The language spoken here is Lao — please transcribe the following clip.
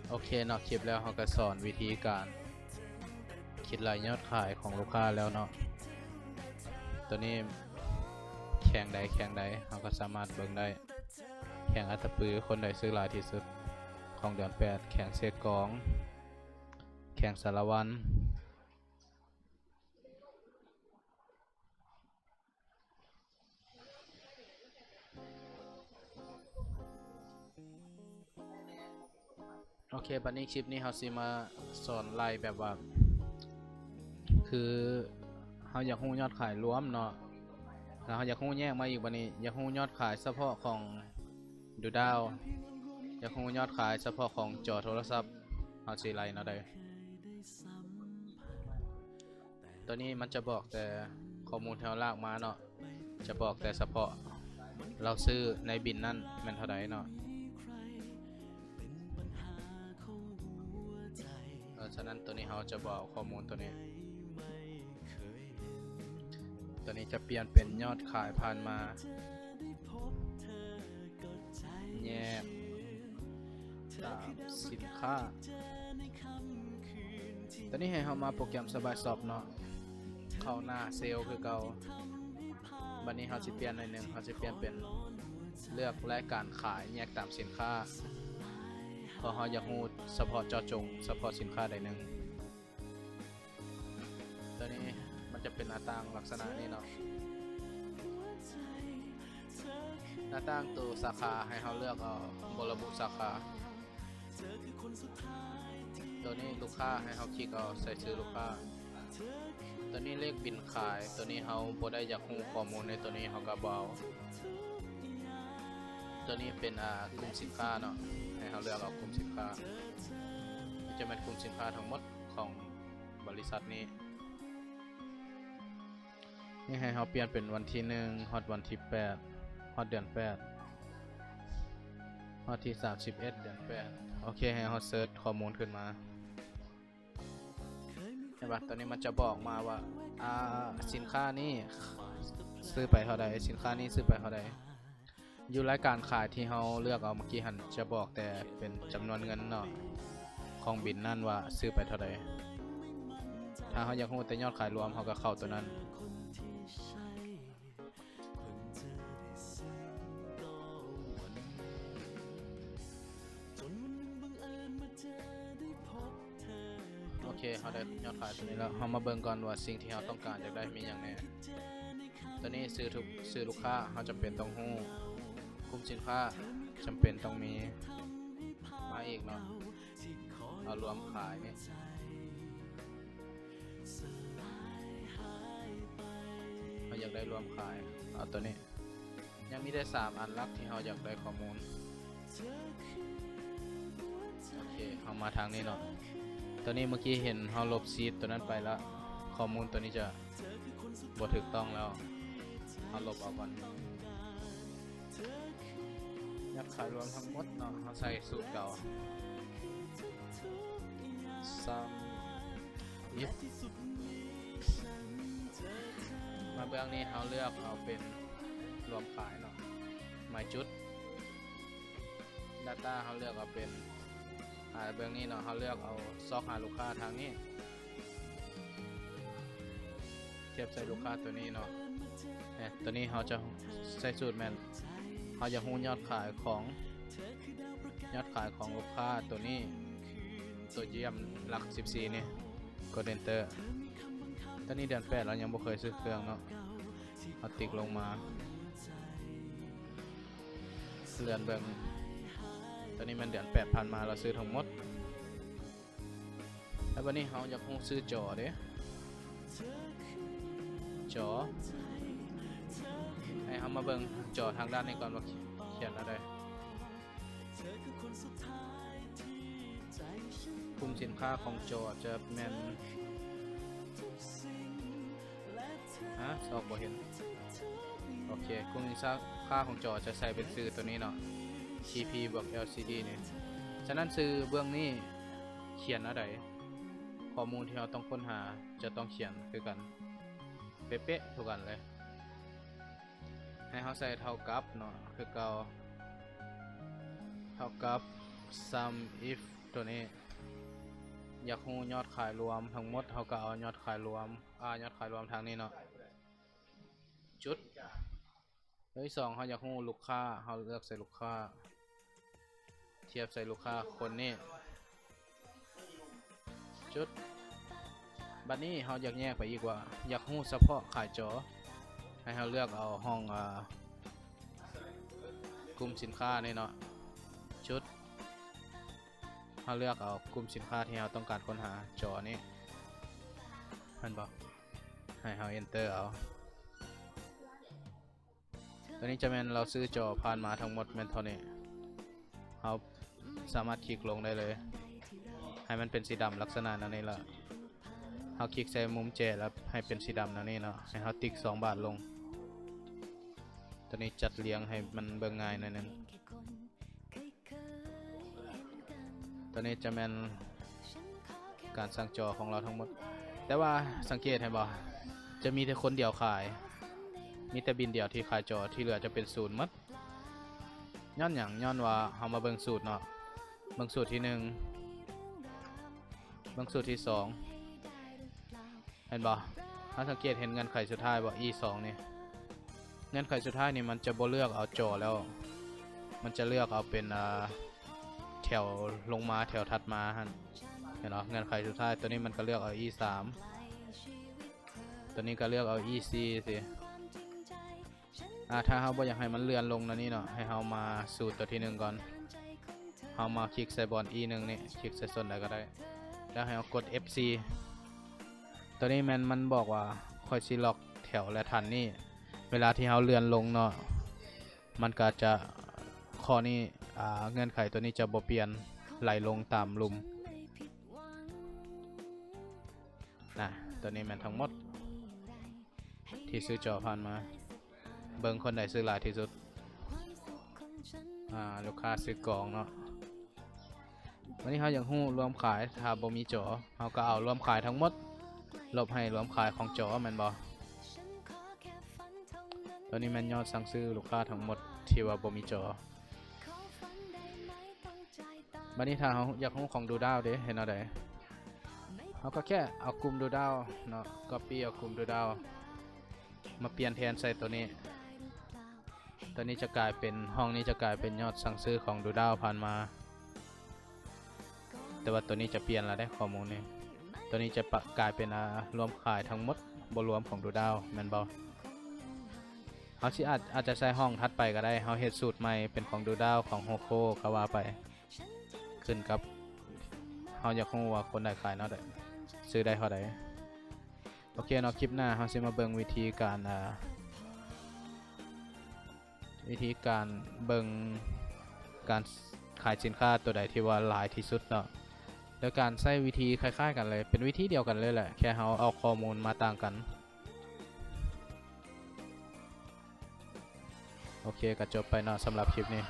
ໂອເຄເນາະ, ຄລິບແລ້ວເຮົາກໍສອນວິທີການຄິດໄລ່ຍອດຂາຍຂອງລູກຄ້າແລ້ວເນາະ. ໂຕນີ້ແຂວງໃດແຂວງໃດ ເຮົາກໍສາມາດເບິ່ງໄດ້. ແຂວງອັດຕະປື ຄົນໃດຊື້ຫຼາຍທີ່ສຸດຂອງເດືອນແປດ, ແຂວງເຊກອງ, ແຂວງສາລະວັນ. ໂອເຄ, ບັດນີ້ຄລິບນີ້ເຮົາຊິມາສອນໄລ່ແບບວ່າ ຄືເຮົາຢາກຮູ້ຍອດຂາຍລວມເນາະ, ແລ້ວເຮົາຢາກຮູ້ແຍກມາອີກ, ບັດນີ້ຢາກຮູ້ຍອດຂາຍສະເພາະຂອງດູດາວ, ຢາກຮູ້ຍອດຂາຍສະເພາະຂອງຈໍໂທລະສັບ, ເຮົາຊິໄລ່ແນວໃດ? ໂຕນີ້ມັນຈະບອກແຕ່ຂໍ້ມູນທີ່ເຮົາລາກມາເນາະ, ຈະບອກແຕ່ສະເພາະລາວຊື້ໃນບິນນັ້ນແມ່ນເທົ່າໃດເນາະ. ເອີ ສະນັ້ນໂຕນີ້ເຮົາຈະບໍ່ເອົາຂໍ້ມູນໂຕນີ້. ໂຕນີ້ຈະປ່ຽນເປັນຍອດຂາຍຜ່ານມາ ແຍກຕາມສິນຄ້າ. ຕອນນີ້ໃຫ້ເຮົາມາໂປຣແກຣມສະບາຍຊັອບເນາະ, ເຂົ້າໜ້າເຊວຄືເກົ່າ. ບັດນີ້ເຮົາຊິປ່ຽນໜ້ອຍໜຶ່ງ, ເຮົາຊິປ່ຽນເປັນເລືອກລາຍການຂາຍແຍກຕາມສິນຄ້າ, ເພາະເຮົາຢາກຮູ້ສະເພາະເຈາະຈົງສະເພາະສິນຄ້າໃດໜຶ່ງ. ຕົວນີ້ມັນຈະເປັນໜ້າຕ່າງລັກສະນະນີ້ເນາະ. ໜ້າຕ່າງໂຕສາຂາໃຫ້ເຮົາເລືອກເອົາ, ບໍ່ລະບຸສາຂາ. ຕົວນີ້ລູກຄ້າໃຫ້ເຮົາຄລິກເອົາ, ໃສ່ຊື່ລູກຄ້າ. ຕົວນີ້ເລກບິນຂາຍ, ຕົວນີ້ເຮົາບໍ່ໄດ້ຢາກຮູ້ຂໍ້ມູນໃນຕົວນີ້, ເຮົາກໍບໍ່ເອົາ. ຕົວນີ້ເປັນ, ອ່າ, ກຸ່ມສິນຄ້າເນາະ, ໃຫ້ເຮົາເລືອກເອົາກຸ່ມສິນຄ້າ. ຈະແມ່ນກຸ່ມສິນຄ້າທັງໝົດຂອງ ບໍລິສັດນີ້. ນີ້ໃຫ້ເຮົາປ່ຽນເປັນວັນທີໜຶ່ງ ຮອດວັນທີແປດ ຮອດເດືອນແປດ ຮອດທີສາມສິບເອັດ ເດືອນແປດ. ໂອເຄ, ໃຫ້ເຮົາເສີດຂໍ້ມູນຂຶ້ນມາ. ເຫັນປະ? ຕອນນີ້ມັນຈະບອກມາວ່າ, ອ່າ, ສິນຄ້ານີ້ຊື້ໄປເທົ່າໃດ, ສິນຄ້ານີ້ຊື້ໄປເທົ່າໃດ. ຢູ່ລາຍການຂາຍທີ່ເຮົາເລືອກເອົາເມື່ອກີ້ຫັ້ນ ຈະບອກແຕ່ເປັນຈຳນວນເງິນເນາະ ຂອງບິນນັ້ນວ່າຊື້ໄປເທົ່າໃດ. ຖ້າເຮົາຢາກຮູ້ແຕ່ຍອດຂາຍລວມ ເຮົາກໍເຂົ້າຕົວນັ້ນ. ໂອເຄ, ເຮົາໄດ້ຍອດຂາຍຕົວນີ້ແລ້ວ. ເຮົາມາເບິ່ງກ່ອນວ່າສິ່ງທີ່ເຮົາຕ້ອງການຢາກໄດ້ມີຫຍັງແດ່. ຕົວນີ້ຊື່ ຊື່ລູກຄ້າ ເຮົາຈຳເປັນຕ້ອງຮູ້. ກຸ່ມສິນຄ້າຈຳເປັນຕ້ອງມີມາອີກເນາະ. ເອົາລວມຂາຍນີ້. ເຮົາຢາກໄດ້ລວມຂາຍ, ເອົາຕົວນີ້. ຍັງມີແຕ່ສາມອັນຫຼັກທີ່ເຮົາຢາກໄດ້ຂໍ້ມູນ. ໂອເຄ, ເຮົາມາທາງນີ້ເນາະ. ຕົວນີ້ເມື່ອກີ້ເຫັນເຮົາລົບຊີດຕົວນັ້ນໄປລະ, ຂໍ້ມູນຕົວນີ້ຈະບໍ່ຖືກຕ້ອງແລ້ວ. ເຮົາລົບເອົາກ່ອນ. ຍອດຂາຍລວມທັງໝົດເນາະ, ເຮົາໃສ່ສູດເກົ່າ. ສາມ ມາເບື້ອງນີ້ເຮົາເລືອກເອົາເປັນລວມຂາຍເນາະ, ໝາຍຈຸດ. Data ເຮົາເລືອກເອົາເປັນ, ອາ, ເບື້ອງນີ້ເນາະ, ເຮົາເລືອກເອົາຊອກຫາລູກຄ້າທາງນີ້. ທຽບໃສ່ລູກຄ້າຕົວນີ້ເນາະ. ຕົວນີ້ເຮົາຈະໃສ່ສູດແມ່ນ ເຮົາຢາກຮູ້ຍອດຂາຍຂອງ, ຍອດຂາຍຂອງລູກຄ້າຕົວນີ້, ຕົວຢ້ຽມຫຼັກສິບສີ່ນີ້. ກົດ Enter. ຕອນນີ້ເດືອນແປດ ລາວຍັງບໍ່ເຄີຍຊື້ເຄື່ອງເນາະ. ເຮົາຕິກລົງມາເລື່ອນເບິ່ງ. ຕອນນີ້ແມ່ນເດືອນແປດຜ່ານມາ ລາວຊື້ທັງໝົດ. ແລ້ວບັດນີ້ເຮົາຢາກຮູ້ຊື່ຈໍເດ້. ຈໍ. ໃຫ້ເຮົາມາເບິ່ງຈໍທາງດ້ານນີ້ກ່ອນວ່າຂຽນແນວໃດ. ກຸ່ມສິນຄ້າຂອງຈໍຈະແມ່ນ, ຮະ, ຊອກບໍ່ເຫັນ. ໂອເຄ, ກຸ່ມສິນຄ້າຂອງຈໍຈະໃສ່ເປັນຊື່ຕົວນີ້ເນາະ, ທີພີ ບວກ ແອລຊີດີ ນີ້. ສະນັ້ນຊື່ເບື້ອງນີ້ຂຽນແນວໃດ? ຂໍ້ມູນທີ່ເຮົາຕ້ອງຄົ້ນຫາຈະຕ້ອງຂຽນຄືກັນ ເປະໆ ທຸກອັນເລີຍ. ໃຫ້ເຮົາໃສ່ເທົ່າກັບເນາະ, ຄືເກົ່າ, ເທົ່າກັບ Sum if ຕົວນີ້ ຢາກຮູ້ຍອດຂາຍລວມທັງໝົດ ເຮົາກໍເອົາຍອດຂາຍລວມ ອາ ຍອດຂາຍລວມທາງນີ້ເນາະ ຈຸດ ຕົວທີສອງ ເຮົາຢາກຮູ້ລູກຄ້າ ເຮົາເລືອກໃສ່ລູກຄ້າ ທຽບໃສ່ລູກຄ້າຄົນນີ້ ຈຸດ ບັດນີ້ເຮົາຢາກແຍກໄປອີກວ່າ ຢາກຮູ້ສະເພາະຂາຍຈໍ ໃຫ້ເຮົາເລືອກເອົາຫ້ອງ ອາ ກຸ່ມສິນຄ້ານີ້ເນາະ ຈຸດ ເຮົາເລືອກເອົາກຸ່ມສິນຄ້າທີ່ເຮົາຕ້ອງການຄົ້ນຫາ ຈໍນີ້ ແມ່ນບໍ່? ໃຫ້ເຮົາ Enter ເອົາ ຕົວນີ້ຈະແມ່ນລາວຊື້ຈໍຜ່ານມາທັງໝົດແມ່ນເທົ່ານີ້ ເຮົາສາມາດຄລິກລົງໄດ້ເລີຍ ໃຫ້ມັນເປັນສີດຳລັກສະນະແນວນີ້ລະ ເຮົາຄລິກໃສ່ມຸມແຈລະໃຫ້ເປັນສີດຳແນວນີ້ເນາະ ໃຫ້ເຮົາຕິກສອງບາດລົງ ຕົວນີ້ຈັດລຽງໃຫ້ມັນເບິ່ງງ່າຍໜ້ອຍໜຶ່ງ ຕົວນີ້ຈະແມ່ນການສັ່ງຈໍຂອງລາວທັງໝົດ ແຕ່ວ່າສັງເກດເຫັນບໍ່? ຈະມີແຕ່ຄົນດຽວຂາຍ ມີແຕ່ບິນດຽວທີ່ຂາຍຈໍ ທີ່ເຫຼືອຈະເປັນສູນໝົດ ຍ້ອນຫຍັງ? ຍ້ອນວ່າເຮົາມາເບິ່ງສູດເນາະ ເບິ່ງສູດທີໜຶ່ງ ເບິ່ງສູດທີສອງ ເຫັນບໍ່? ເຮົາສັງເກດເຫັນເງື່ອນໄຂສຸດທ້າຍບໍ່? ອີສອງນີ້ ເງື່ອນໄຂສຸດທ້າຍນີ້ມັນຈະບໍ່ເລືອກເອົາຈໍແລ້ວ ມັນຈະເລືອກເອົາເປັນ ອາ ແຖວລົງມາ ແຖວຖັດມາຫັ້ນ ເຫັນບໍ່? ເງື່ອນໄຂສຸດທ້າຍ ຕົວນີ້ມັນກໍເລືອກເອົາອີສາມ ຕົວນີ້ກໍເລືອກເອົາອີສີ່ຊີ້ ອາ ຖ້າເຮົາບໍ່ຢາກໃຫ້ມັນເລື່ອນລົງແນວນີ້ເນາະ ໃຫ້ເຮົາມາສູດຕົວທີໜຶ່ງກ່ອນ ເຮົາມາຄລິກໃສ່ບ່ອນອີໜຶ່ງນີ້ ຄລິກໃສ່ສ່ວນໃດກໍໄດ້ ແລ້ວໃຫ້ເຮົາກົດເອັຟສີ່ ຕົວນີ້ແມ່ນມັນບອກວ່າ ຂ້ອຍຊິລັອກແຖວ ແລະ ຖັນນີ້ ເວລາທີ່ເຮົາເລື່ອນລົງເນາະ ມັນກໍຈະ ຂໍ້ນີ້ ອາ ເງື່ອນໄຂຕົວນີ້ຈະບໍ່ປ່ຽນ ໄຫຼລົງຕາມລຸ່ມ ນະ ຕົວນີ້ແມ່ນທັງໝົດ ທີ່ຊື້ຈໍຜ່ານມາ ເບິ່ງຄົນໃດຊື້ຫຼາຍທີ່ສຸດ ອາ ລູກຄ້າຊື້ກອງເນາະ ວັນນີ້ເຮົາຢາກຮູ້ລວມຂາຍ ຖ້າບໍ່ມີຈໍ ເຮົາກໍເອົາລວມຂາຍທັງໝົດ ລົບໃຫ້ລວມຂາຍຂອງຈໍ ແມ່ນບໍ່? ຕົວນີ້ແມ່ນຍອດສັ່ງຊື້ລູກຄ້າທັງໝົດທີ່ວ່າບໍ່ມີຈໍ ບັດນີ້ຖ້າເຮົາຢາກຮູ້ຂອງດູດາວເດ ເຮັດແນວໃດ? ເຮົາກໍແຄ່ເອົາກຸ່ມດູດາວເນາະ ກັອບປີ້ເອົາກຸ່ມດູດາວມາປ່ຽນແທນໃສ່ຕົວນີ້ ຕົວນີ້ຈະກາຍເປັນ ຫ້ອງນີ້ຈະກາຍເປັນຍອດສັ່ງຊື້ຂອງດູດາວຜ່ານມາ ແຕ່ວ່າຕົວນີ້ຈະປ່ຽນລະເດ້ ຂໍ້ມູນນີ້ ຕົວນີ້ຈະປະ ກາຍເປັນ ອາ ລວມຂາຍທັງໝົດ ບໍ່ລວມຂອງດູດາວ ແມ່ນບໍ່? ເຮົາຊິອາດ ອາດຈະໃສ່ຫ້ອງຖັດໄປກໍໄດ້ ເຮົາເຮັດສູດໃໝ່ເປັນຂອງດູດາວ ຂອງໂຮໂຄ ກໍວ່າໄປ ຂຶ້ນກັບເຮົາຢາກຮູ້ວ່າຄົນໃດຂາຍແນວໃດ ຊື້ໄດ້ເທົ່າໃດ. ໂອເຄເນາະ ຄລິບໜ້າເຮົາຊິມາເບິ່ງວິທີການ ອາ ວິທີການເບິ່ງການຂາຍສິນຄ້າຕົວໃດທີ່ວ່າຫຼາຍທີ່ສຸດເນາະ ໂດຍການໃຊ້ວິທີຄ້າຍໆກັນເລີຍ ເປັນວິທີດຽວກັນເລີຍແຫຼະ ແຄ່ເຮົາເອົາຂໍ້ມູນມາຕ່າງກັນ. ໂອເຄ ກໍຈົບໄປເນາະ ສຳລັບຄລິບນີ້.